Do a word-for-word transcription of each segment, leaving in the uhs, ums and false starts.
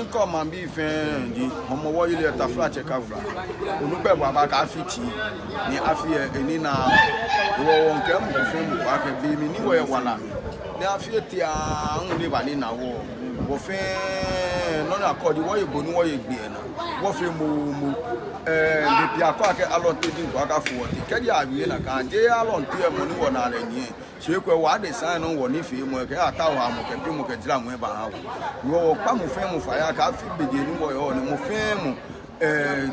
Miikpa maŋbii fɛɛ ji Hɔmɔwɔ yeli lɛ, taflatsɛ kafla. Onukpai bɔ aba akɛ afi tsi, ni afi lɛ eninaa. Hewɔ wɔŋkɛɛ mɔ ko fɛɛ mɔ ko akɛ be mli ni wɔyɔɔ wala mli, ni afi lɛ ete aahu ni ebaninaa wɔ, wɔ fɛɛ nɔ ni akɛɔ ji wɔye bo ni wɔye gbi lɛ naa. Wɔfee moomo. Ɛɛ, be pii akɛɔ akɛ alɔnte diŋ ko akafo wɔteŋ. Kɛji awie nakai, jeee alɔnte lɛ mɔ ni wɔnaa lɛ nyiɛ. Shi ekolɛ wɔ adesa nɔ wɔnifeemɔ lɛ kɛ ataohamɔ kɛ bimɔ kɛ jaramɔ lɛ baaha wɔ. Hewɔ wɔkpa mɔ fɛɛ mɔ fai akɛ afi bejee ni wɔyɔɔ nɛɛ, mɔ fɛɛ mɔ, ɛɛ,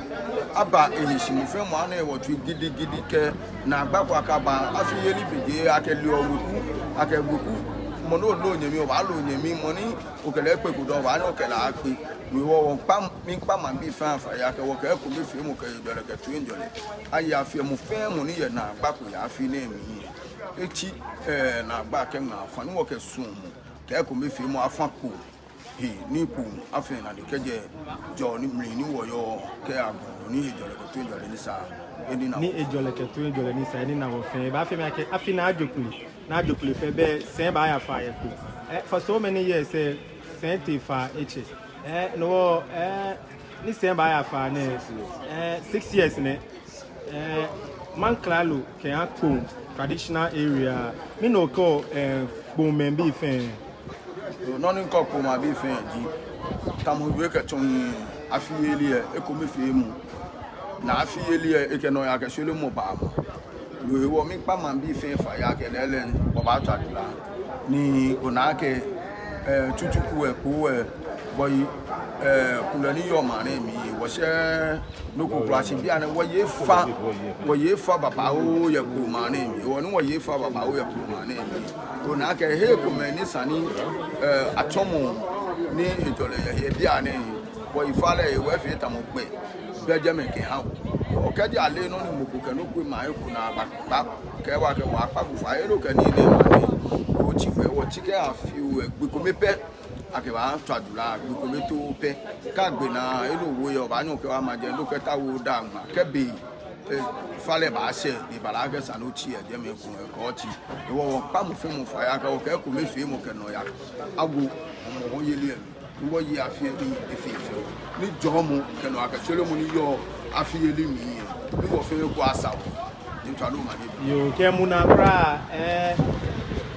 aba ehe shi, mɔ fɛɛ mɔ ana ewɔtsui gidigidi kɛ naagba ko akaba. Afi yeli bejee, akɛ lɛ weku, akɛ weku. Mɔ ni oloɔ onyɛmi, obaalo onyɛmi. Mɔ ni okɛ lɛ kpeko dɔŋŋ, obaanyɛ okɛ lɛ akpe. Hewɔ wɔkpa, miikpa maŋbii fɛɛ fai akɛ wɔkɛ ekomefeemɔ kɛ hejɔlɛ kɛ toiŋjɔlɛ aye afi lɛ. Mɔ fɛɛ mɔ ni yɛ naagba ko yɛ afi nɛɛ mli lɛ, etsi, ɛɛ, naagba kɛ ŋaa fã ni wɔkɛ suɔmɔ kɛ ekomefeemɔ afã kpo he ni kpo afee nane kɛjɛ jɔɔ ni mli ni wɔyɔɔ kɛya gɔŋ ni hejɔlɛ kɛ toiŋjɔlɛ ni sa eninaa. Ni hejɔlɛ kɛ toiŋjɔlɛ ni sa eninaa wɔ fɛɛ. Ebaafee mi akɛ afi nɛɛ ajo kuli, ni ajo kuli pɛ, belɛ sɛi baaya faa yɛ kpo. Ɛɛ, for so many years, ɛɛ, sɛi tee faa etsɛ. Ɛɛ, no hewɔ, ɛɛ, ni sɛi baaya faa nɛɛ, ɛɛ, six years nɛ. Ɛɛ, maŋ klalo kɛha Kpone traditional area. Mɛni okɛɔ, ɛɛ, Kponemɛi bii fɛɛ? Nɔ ni mikɛɔ Kponemɛi bii fɛɛ ji, tamɔ wie kɛtsɔ hiɛ, afi yeli lɛ ekomefeemɔ. Ni afi yeli lɛ ekɛ nɔyaa kɛ shweremɔ baamɔ. No hewɔ miikpa maŋbii fɛɛ fai akɛ lɛɛlɛŋ wɔbaatswa jula. Ni ona akɛ, ɛɛ, tsutsu ku lɛ, kpo lɛ, bɔ ni, ɛɛ, kulɛ ni yɔɔ maŋ nɛɛ mli, wɔshɛɛɛ nɔ ko kwraa. Shi bianɛ wɔye fa, wɔye fa babaoo yɛ Kpone maŋ nɛɛ mli. Hewɔ ni wɔye fa babaoo yɛ Kpone maŋ nɛɛ mli, ona akɛ hei komɛi ni sa ni, ɛɛ, atsɔmɔ ni hejɔlɛ yɛ he bianɛ, wɔyi falɛ hewɔ efee tamɔ gbɛ bɛ jɛmɛ kɛha wɔ. Hewɔ kɛji ale nɔ ni mɔ ko kɛ nɔ ko ema eko naa ba, ba kɛ wɔ akɛ wɔkpa bo fai, ero kɛ nii nɛɛ ma nɛɛ, otsi fɛɛ, wɔtsi kɛya fioo lɛ, gbi kome pɛ akɛbaatswa jula, gbi kome too pɛ. Kɛ gbi naa, ero wo yɛ, obaanyɛ okɛ wɔ ama jɛi, no kɛ ta wo da ŋma kɛ be, ɛɛ, falɛ baashɛ, ni bala akɛ sa ni otsi yɛ jɛmɛ ekoŋŋ, eko otsi. Hewɔ wɔkpa mɔ fɛɛ mɔ fai akɛ wɔkɛ ekomefeemɔ kɛ nɔyaa awo Hɔmɔwɔ yeli lɛ mli. Ni wɔye afi lɛ ni efee fɛo, ni jɔɔmɔ kɛ nɔyaa kɛ shweremɔ ni yɔɔ afi yeli mli lɛ, ni wɔ fɛɛ eko asa wɔ. Ni tswa lɛ omanye. Yoo, kɛ mɔ naa kwraa, ɛɛ,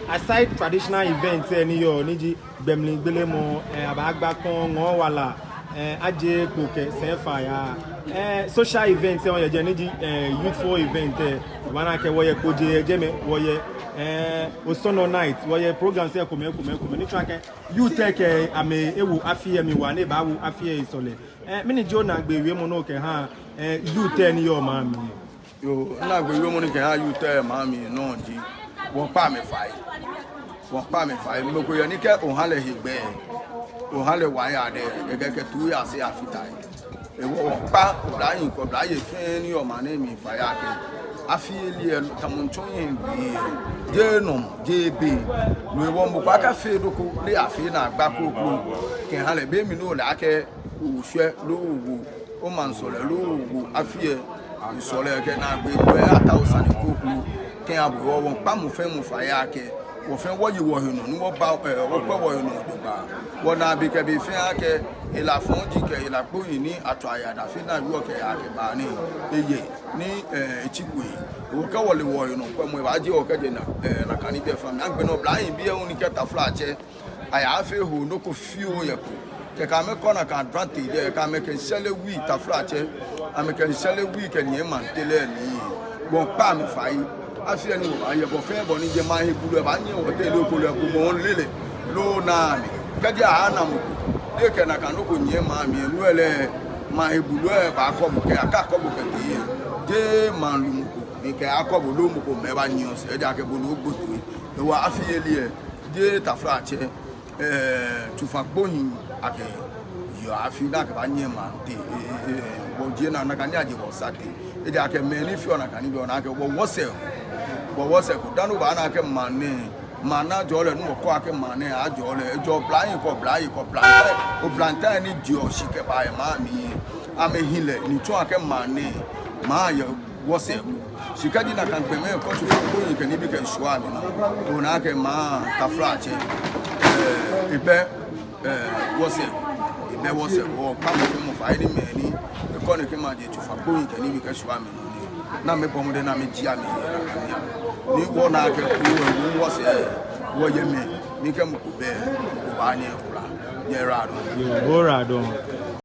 aside traditional events lɛ ni yɔɔ, ni ji gbɛmli gbelemɔ, ɛɛ, abaagba kɔŋ, ŋɔɔ wala, ɛɛ, aje kpo kɛ sɛi faa yaa, ɛɛ, social events lɛ hu yɛ jɛi, ni ji, ɛɛ, youthful event lɛ, obaana akɛ wɔyɛ kpojee yɛ jɛmɛ, wɔyɛ, ɛɛ, osɔnɔ night, wɔyɛ programs lɛ ekomɛi, ekomɛi, ekomɛi, ni tsɔɔ akɛ youth lɛ kɛ amɛ ewo afi lɛ mli waa ni ebaawo afi lɛ he sɔlɛ. Ɛɛ, mɛni ji onaagbee wiemɔ ni okɛhaa, ɛɛ, youth lɛ ni yɔɔ maŋ mli? Yoo, minaagbee wiemɔ ni mikɛhaa youth lɛ yɛ maŋ mli nɔ ji, wɔkpa amɛ fai. Wɔkpa amɛ fai. Mɔ ko yɛ ni kɛ oha lɛ hegbɛ, oha lɛ wai adɛ, ekɛɛ kɛ tu ya se afita he. Hewɔ wɔkpa oblahii kɛ oblayei fɛɛ ni yɔɔ maŋ nɛɛ mli fai akɛ afi yeli lɛ tamɔ ntsɔ yɛŋ wie, jeee nɔmɔ, jeee bei. No hewɔ mɔ ko akafee nɔ ko ni afee naagba kroko kɛha lɛ, be mli ni ole akɛ oshwɛ loo owo omaŋ sɔlɛ loo owo afi lɛ sɔlɛ kɛ naagbee, no lɛ ataoɔ sane kroko kɛha bo. Hewɔ wɔkpa mɔ fɛɛ mɔ fai akɛ wɔ fɛɛ wɔye wɔhe nɔ ni wɔba, ɛɛ, wɔkwɛ wɔhe nɔ jogbaŋŋ. Wɔnaa be kɛ be fɛɛ akɛ hela fɔji kɛ hela kpohii ni atswa yɛ adafi naa yɔɔ kɛyaa kɛbaa nɛɛ, eyɛ ni, ɛɛ, etsi ko he. Hewɔ kɛ wɔle wɔhe nɔ kwɛmɔ, ebaaje wɔ kɛjɛ na, ɛɛ, nakai nibii fɛɛ mli. Agbɛnɛ oblahii bii lɛ hu ni kɛ taflatsɛ ayaafee hoo nɔ ko fioo yɛ kpo, kɛkɛ amɛkɔ nakai advantage lɛ, kɛ amɛkɛ shɛlɛ wui taflatsɛ, amɛkɛ shɛlɛ wui kɛ nyiɛ maŋ teŋ lɛ mli. Wɔkpa amɛ fai. Afi lɛ ni wɔbaaya, bɔ fɛɛ bɔ ni ji maŋ hebulɔi baanyiɛ wɔteŋ lɛ, ekolɛ gbɔmɔ lɛ lɛ loo naa mli. Kɛji ana mɔ ko ni ekɛ nakai nɔ ko nyiɛ maŋ mli, no lɛ maŋ hebulɔi baakɔ bo kɛ, akakɔ bo kɛtee. Jeee maŋ lumɔ ko ni kɛ akɔ bo loo mɔ ko mɛi baanyiɛ osɛɛ, ejaakɛ bo lɛ ogbo toi. Hewɔ afi yeli lɛ, jeee taflatsɛ, ɛɛ, tsufa kpohii akɛ yɔɔ afi ni akɛbaanyiɛ maŋ teŋ, ɛɛ, ɛɛ, ɛɛ, wɔjie naa nakai ni aje wɔsa teŋ. Ejaakɛ mɛi ni feɔ nakai nibii lɛ, ona akɛ wɔ wɔsɛɛ, wɔ wɔsɛɛ ko dani obaana akɛ maŋ nɛɛ, maŋ ni ajɔɔ lɛ, ni wɔkɛɔ akɛ maŋ nɛɛ ajɔɔ lɛ, ejɔ oblahii kɛ oblayei kɛ oblahii, oblahii ni jeɔ shi kɛbaa yɛ maŋ mli, amɛhilɛ ni tsɔɔ akɛ maŋ nɛɛ, maŋ yɛ wɔsɛɛ ko. Shi kɛji nakai gbɔmɛi kɔ tsufa kpohii kɛ nibii kɛ shwɛ amɛnɔ, ona akɛ maŋ taflatsɛ, ɛɛ, ebɛ, ɛɛ, wɔsɛɛ ko. bɛ wɔsɛɛ, wɔkpa mɔ fɛɛ mɔ fai ni mɛni, ekɔ ni kɛ maje tsofa kpo ni kɛ nibii kɛshwa mɛni. Ni amɛbɔ mɔdɛŋ ni amɛjie amɛhe yɛ nakai niiaŋ. Ni wɔna akɛ kuu lɛ, wɔsɛɛ, wɔyɛ mɛi, ni kɛ mɔ ko bɛ, mɔ ko baanyɛ ekula. Nyɛyiwaladɔŋŋ. Yoo, oyiwaladɔŋŋ.